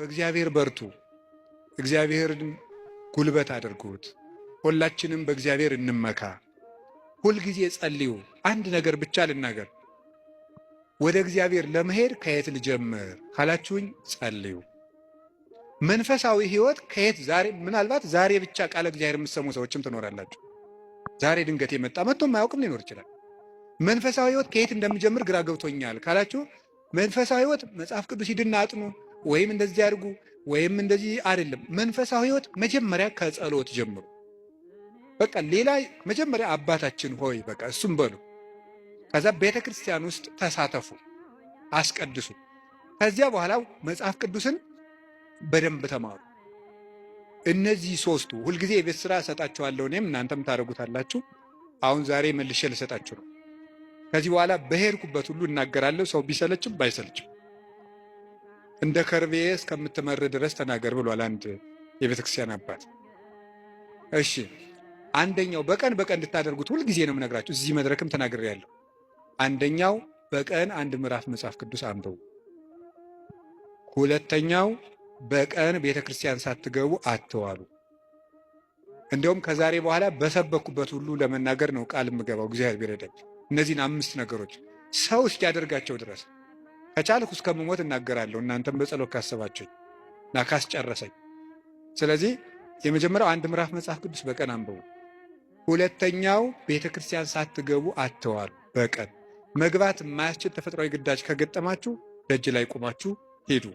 በእግዚአብሔር በርቱ፣ እግዚአብሔርን ጉልበት አድርጉት። ሁላችንም በእግዚአብሔር እንመካ። ሁልጊዜ ጸልዩ። አንድ ነገር ብቻ ልናገር። ወደ እግዚአብሔር ለመሄድ ከየት ልጀምር ካላችሁኝ፣ ጸልዩ። መንፈሳዊ ሕይወት ከየት ዛሬ ምናልባት ዛሬ ብቻ ቃለ እግዚአብሔር የምትሰሙ ሰዎችም ትኖራላችሁ። ዛሬ ድንገት የመጣ መጥቶ የማያውቅም ሊኖር ይችላል። መንፈሳዊ ሕይወት ከየት እንደምጀምር ግራ ገብቶኛል ካላችሁ፣ መንፈሳዊ ሕይወት መጽሐፍ ቅዱስ ሂድና አጥኑ ወይም እንደዚህ አድርጉ ወይም እንደዚህ አይደለም። መንፈሳዊ ሕይወት መጀመሪያ ከጸሎት ጀምሩ። በቃ ሌላ መጀመሪያ አባታችን ሆይ በቃ እሱም በሉ። ከዛ ቤተ ክርስቲያን ውስጥ ተሳተፉ፣ አስቀድሱ። ከዚያ በኋላ መጽሐፍ ቅዱስን በደንብ ተማሩ። እነዚህ ሶስቱ ሁልጊዜ የቤት ስራ እሰጣችኋለሁ፣ እኔም እናንተም ታደርጉታላችሁ። አሁን ዛሬ መልሼ ልሰጣችሁ ነው። ከዚህ በኋላ በሄድኩበት ሁሉ እናገራለሁ። ሰው ቢሰለችም ባይሰለችም እንደ ከርቤ እስከምትመር ድረስ ተናገር ብሏል አንድ የቤተ ክርስቲያን አባት። እሺ፣ አንደኛው በቀን በቀን እንድታደርጉት ሁልጊዜ ነው የምነግራችሁ። እዚህ መድረክም ተናግሬያለሁ። አንደኛው በቀን አንድ ምዕራፍ መጽሐፍ ቅዱስ አንብቡ። ሁለተኛው በቀን ቤተ ክርስቲያን ሳትገቡ አትዋሉ። እንዲያውም ከዛሬ በኋላ በሰበኩበት ሁሉ ለመናገር ነው ቃል የምገባው እግዚአብሔር ቢረዳኝ። እነዚህን አምስት ነገሮች ሰው እስኪያደርጋቸው ድረስ ከቻልኩ እስከምሞት እናገራለሁ። እናንተም በጸሎት ካሰባችሁኝ እና ካስጨረሰኝ። ስለዚህ የመጀመሪያው አንድ ምዕራፍ መጽሐፍ ቅዱስ በቀን አንብቡ። ሁለተኛው ቤተ ክርስቲያን ሳትገቡ አትዋሉ። በቀን መግባት የማያስችል ተፈጥሯዊ ግዳጅ ከገጠማችሁ ደጅ ላይ ቆማችሁ ሂዱ።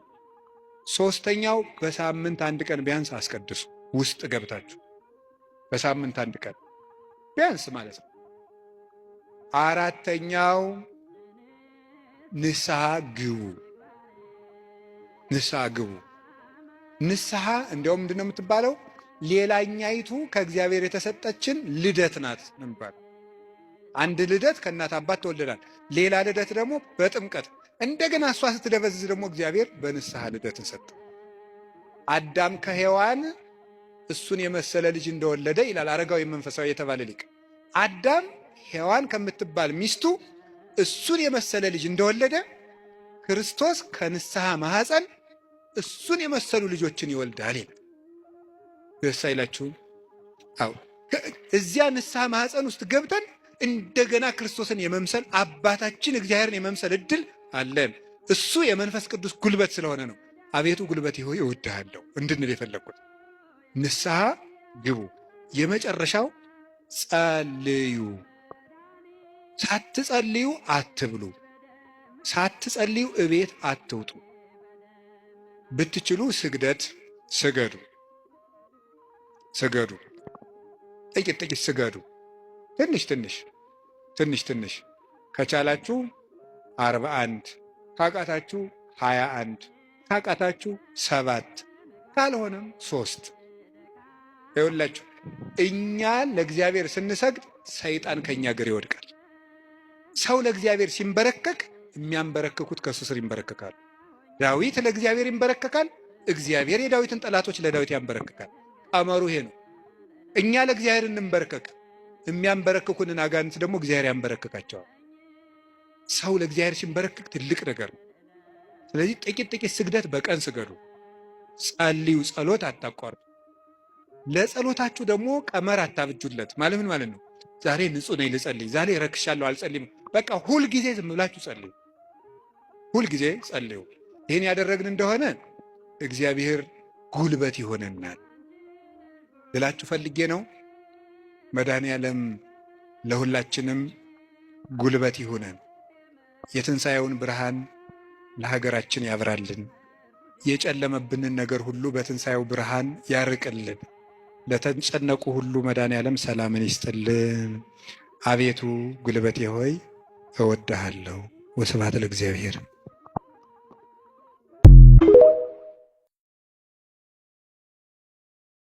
ሶስተኛው በሳምንት አንድ ቀን ቢያንስ አስቀድሱ። ውስጥ ገብታችሁ በሳምንት አንድ ቀን ቢያንስ ማለት ነው። አራተኛው ንስሐ ግቡ። ንስሐ ግቡ። ንስሐ እንዲያውም ምንድን ነው የምትባለው? ሌላኛይቱ ከእግዚአብሔር የተሰጠችን ልደት ናት ነው የሚባለው። አንድ ልደት ከእናት አባት ተወልደናል። ሌላ ልደት ደግሞ በጥምቀት፣ እንደገና እሷ ስትደበዝዝ ደግሞ እግዚአብሔር በንስሐ ልደትን ሰጠ። አዳም ከሔዋን እሱን የመሰለ ልጅ እንደወለደ ይላል አረጋዊ መንፈሳዊ የተባለ ሊቅ። አዳም ሔዋን ከምትባል ሚስቱ እሱን የመሰለ ልጅ እንደወለደ ክርስቶስ ከንስሐ ማኅፀን እሱን የመሰሉ ልጆችን ይወልዳል ይላል። ደስ አይላችሁም? አዎ፣ እዚያ ንስሐ ማኅፀን ውስጥ ገብተን እንደገና ክርስቶስን የመምሰል፣ አባታችን እግዚአብሔርን የመምሰል እድል አለን። እሱ የመንፈስ ቅዱስ ጉልበት ስለሆነ ነው። አቤቱ ጉልበቴ ሆይ እወድሃለሁ እንድንል የፈለግኩት። ንስሐ ግቡ። የመጨረሻው ጸልዩ። ሳትጸልዩ አትብሉ። ሳትጸልዩ እቤት አትውጡ። ብትችሉ ስግደት ስገዱ፣ ስገዱ፣ ጥቂት ጥቂት ስገዱ። ትንሽ ትንሽ ትንሽ ትንሽ ከቻላችሁ 41፣ ካቃታችሁ 21፣ ካቃታችሁ 7፣ ካልሆነም 3። ይኸውላችሁ እኛ ለእግዚአብሔር ስንሰግድ ሰይጣን ከእኛ እግር ይወድቃል። ሰው ለእግዚአብሔር ሲንበረከክ የሚያንበረክኩት ከእሱ ስር ይንበረከካሉ። ዳዊት ለእግዚአብሔር ይንበረከካል። እግዚአብሔር የዳዊትን ጠላቶች ለዳዊት ያንበረክካል። ቀመሩ ይሄ ነው። እኛ ለእግዚአብሔር እንንበረከክ፣ የሚያንበረክኩንን አጋንንት ደግሞ እግዚአብሔር ያንበረክካቸዋል። ሰው ለእግዚአብሔር ሲንበረክክ ትልቅ ነገር ነው። ስለዚህ ጥቂት ጥቂት ስግደት በቀን ስገዱ፣ ጸልዩ፣ ጸሎት አታቋርጡ። ለጸሎታችሁ ደግሞ ቀመር አታብጁለት። ማለት ምን ማለት ነው? ዛሬ ንጹሕ ነኝ ልጸልይ፣ ዛሬ ረክሻለሁ አልጸልይም። በቃ ሁልጊዜ ዝም ብላችሁ ጸልዩ፣ ሁልጊዜ ጸልዩ። ይህን ያደረግን እንደሆነ እግዚአብሔር ጉልበት ይሆነናል ልላችሁ ፈልጌ ነው። መድኃኔ ዓለም ለሁላችንም ጉልበት ይሁነን። የትንሣኤውን ብርሃን ለሀገራችን ያብራልን። የጨለመብንን ነገር ሁሉ በትንሣኤው ብርሃን ያርቅልን። ለተጨነቁ ሁሉ መድኃኔ ዓለም ሰላምን ይስጥልን። አቤቱ ጉልበቴ ሆይ እወድሃለሁ። ወስብሐት ለእግዚአብሔር።